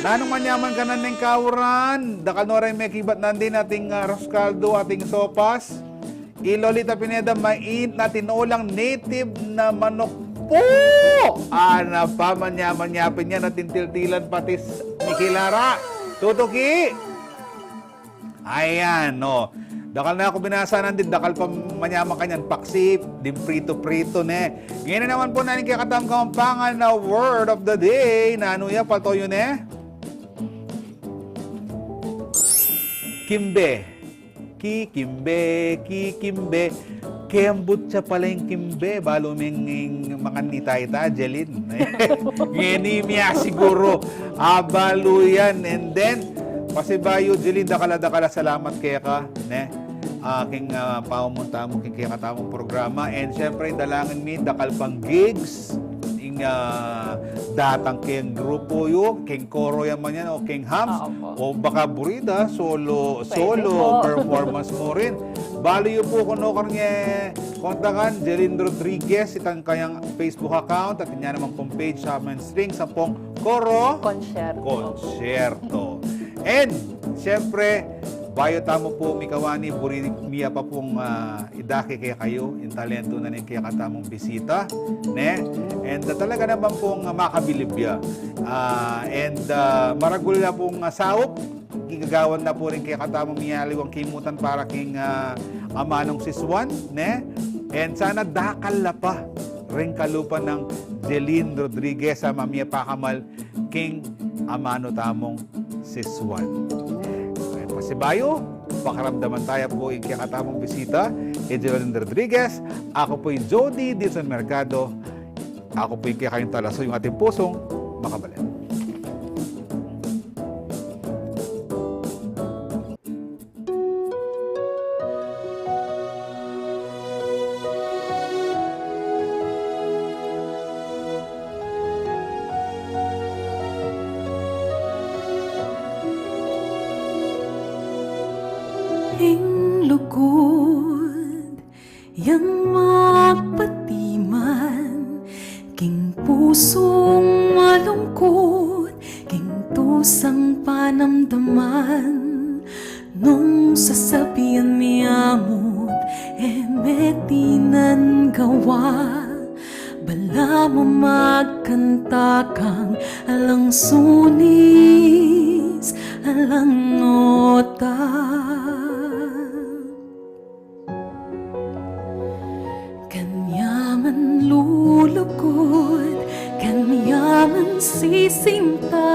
Nanung manyaman kanan neng kauran, dakal no reng mekibat nandin ating, ah, arroz caldo, ating sopas. I Lolita Pineda, mainit na tinolang native na manok pu! Ana pa, manyaman-nyaman yan, atin tiltilan patis, Miki Lara. Tutuki! Ayan, no. Dakal na ku binasa nandin, dakal pa manyaman kanyan, paksi, ding prito-prito, ne. Ngeni naman pu, nanu ing kekatamung Kapampangan na word of the day? Nanu ya, paltoy yu ne? Kimbe. Kikimbe, kikimbe. Kembut ya pala ing kimbe, balu ming mangan ita, ita, Jeline. Ngeni mi ya siguru. Abalu yan. And then, pasibayu, Jeline, dakal a dakal a salamat keka, ne? Ah, keng, ah, pamumunta mu keng kekatamung programa. And syempre, dalangin mi dakal pang gigs ing, ah, datang keng grupu yu, keng Coro ya man yan, o keng Hams, o baka buri da, solo, solo performance mu rin. Balu yu pu kung nu kareng kontakan, Jeline Rodriguez, itang kayang Facebook account, at inya naman pung page, Hums and Strings, ampong Coro Concierto. And, syempre, bayu tamu pu mikawani, buri mi ya pa pung, ah, idake kekayu ing talento na ning kekatamung bisita, ne? And, ah, talaga naman pung, ah, makabilib ya. Ah, and, ah, maragul ya pung, ah, saup, gigagawan na pu rin kekatamung miyaliwang kimutan para king, ah, Amanung Siswan, ne? And sana dakal la pa ring kalupa nang Jeline Rodriguez a mamie pakamal king Amanu Tamung Siswan. Ay, pasibayu, pakaramdaman taya pu ing kekatamung bisita, i Jeline Rodriguez. Aku pu i Jody Dizon Mercado. Aku pu ing kekayung talasuyu, ing atin pusung makabalen. Ing lugud yang mapatiman, king pusung malungkut, king tusang panamdaman. Nung sasabian mi amut, e me tinan gawa. Balamu magkanta kang alang sunis, alang nota. Kanyaman lulugud, kanyaman sisinta.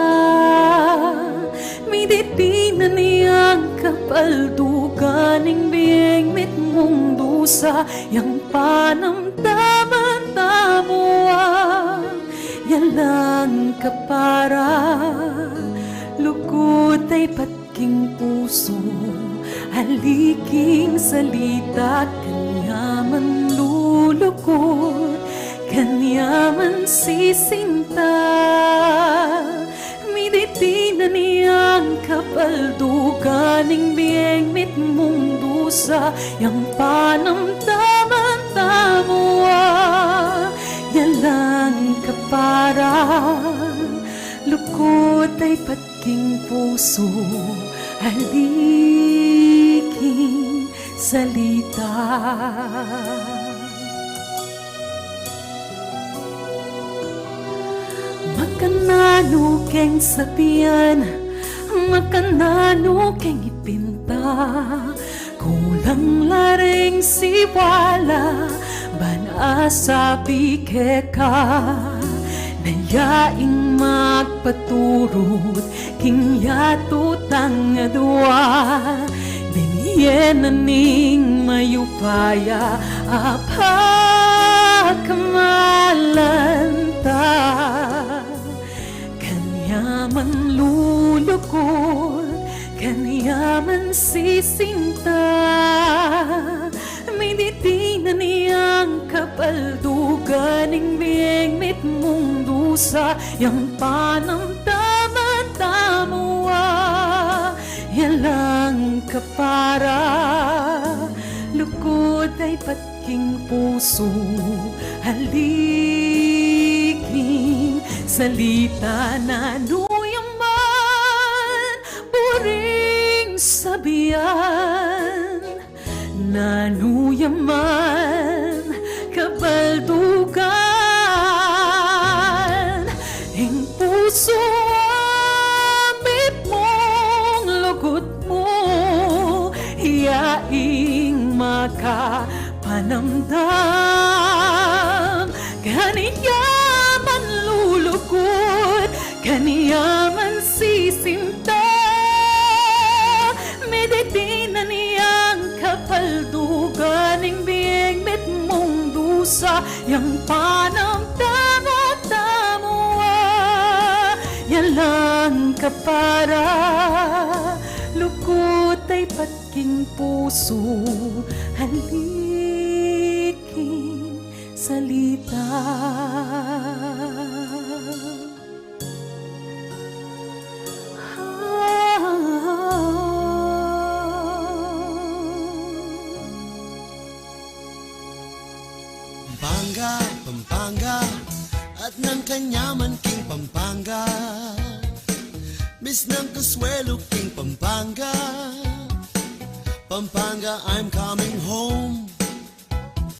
Miditinan yang kapaldugan ning bieng mitmung dusa, yang panamdaman tamu a, yalang kapara, lugud a ibat king pusu, ali king salita, kanyaman lulugud, kanyaman sisinta. Miditinan yang kapaldugan ning bieng mitmung dusa, yang panamdaman tamu a, yalang kapara, lugud a ibat king pusu, ali king salita. Makananu keng sabian, makananu keng ipinta, kulang la ring siwala, ban asabi keka, na ya ing magpaturut king yatu tang adua, binye na ning mayupaya a pakamalan ta. Kanyaman lulugud, kanyaman sisinta. Miditinan yang kapaldugan ning bieng mitmung dusa, yang panamdaman tamu a, yalang kapara, lugud a ibat king pusu, ali king salita. Nanu ya man buring sabian, nanu ya man kapaldugan, ing pusu a mitmung lugud mu, ya ing makapanamdam. Kanyaman lulugud, kanyaman sisinta. Miditinan yang kapaldugan ning bieng mitmung dusa, yang panamdaman tamu a, yalang kapara, lugud a ibat king pusu, ali king salita. Pampanga, Pampanga, at nang kanyaman king Pampanga. Miss nang Consuelo king Pampanga. Pampanga, I'm coming home.